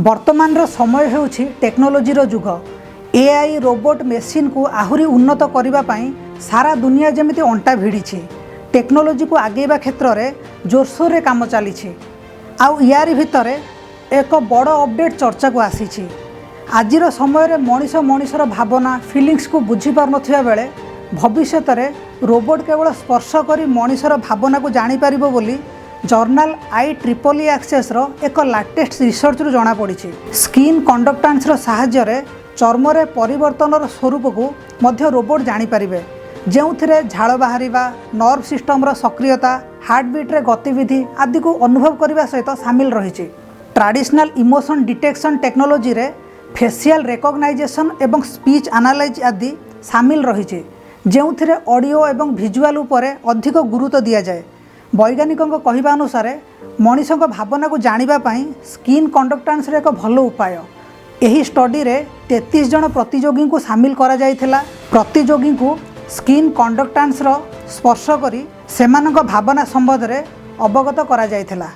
ବର୍ତ୍ତମାନର ସମୟ ହେଉଛି ଟେକ୍ନୋଲୋଜିର ଯୁଗ। ଏଆଇ, ରୋବୋଟ, ମେସିନ୍କୁ ଆହୁରି ଉନ୍ନତ କରିବା ପାଇଁ ସାରା ଦୁନିଆ ଯେମିତି ଅଣ୍ଟା ଭିଡ଼ିଛି। ଟେକ୍ନୋଲୋଜିକୁ ଆଗେଇବା କ୍ଷେତ୍ରରେ ଜୋରସୋରରେ କାମ ଚାଲିଛି। ଆଉ ୟାରି ଭିତରେ ଏକ ବଡ଼ ଅପଡ଼େଟ୍ ଚର୍ଚ୍ଚାକୁ ଆସିଛି। ଆଜିର ସମୟରେ ମଣିଷ ମଣିଷର ଭାବନା, ଫିଲିଙ୍ଗସକୁ ବୁଝିପାରୁନଥିବା ବେଳେ ଭବିଷ୍ୟତରେ ରୋବୋଟ କେବଳ ସ୍ପର୍ଶ କରି ମଣିଷର ଭାବନାକୁ ଜାଣିପାରିବ ବୋଲି ଜର୍ନାଲ ଆଇଇଇ ଆକ୍ସେସର ଏକ ଲାଟେଷ୍ଟ ରିସର୍ଚ୍ଚରୁ ଜଣାପଡ଼ିଛି। ସ୍କିନ୍ କଣ୍ଡକ୍ଟାନ୍ସର ସାହାଯ୍ୟରେ ଚର୍ମରେ ପରିବର୍ତ୍ତନର ସ୍ୱରୂପକୁ ମଧ୍ୟ ରୋବୋଟ ଜାଣିପାରିବେ, ଯେଉଁଥିରେ ଝାଳ ବାହାରିବା, ନର୍ଭ ସିଷ୍ଟମର ସକ୍ରିୟତା, ହାର୍ଟବିଟ୍ରେ ଗତିବିଧି ଆଦିକୁ ଅନୁଭବ କରିବା ସହିତ ସାମିଲ ରହିଛି। ଟ୍ରାଡ଼ିସନାଲ ଇମୋସନ୍ ଡିଟେକ୍ସନ୍ ଟେକ୍ନୋଲୋଜିରେ ଫେସିଆଲ ରେକଗ୍ନାଇଜେସନ୍ ଏବଂ ସ୍ପିଚ୍ ଆନାଲାଇଜ୍ ଆଦି ସାମିଲ ରହିଛି, ଯେଉଁଥିରେ ଅଡ଼ିଓ ଏବଂ ଭିଜୁଆଲ ଉପରେ ଅଧିକ ଗୁରୁତ୍ୱ ଦିଆଯାଏ। ବୈଜ୍ଞାନିକଙ୍କ କହିବା ଅନୁସାରେ, ମଣିଷଙ୍କ ଭାବନାକୁ ଜାଣିବା ପାଇଁ ସ୍କିନ୍ କଣ୍ଡକ୍ଟାନ୍ସର ଏକ ଭଲ ଉପାୟ। ଏହି ଷ୍ଟଡିରେ 33 ଜଣ ପ୍ରତିଯୋଗୀଙ୍କୁ ସାମିଲ କରାଯାଇଥିଲା। ପ୍ରତିଯୋଗୀଙ୍କୁ ସ୍କିନ୍ କଣ୍ଡକ୍ଟାନ୍ସର ସ୍ପର୍ଶ କରି ସେମାନଙ୍କ ଭାବନା ସମ୍ବନ୍ଧରେ ଅବଗତ କରାଯାଇଥିଲା।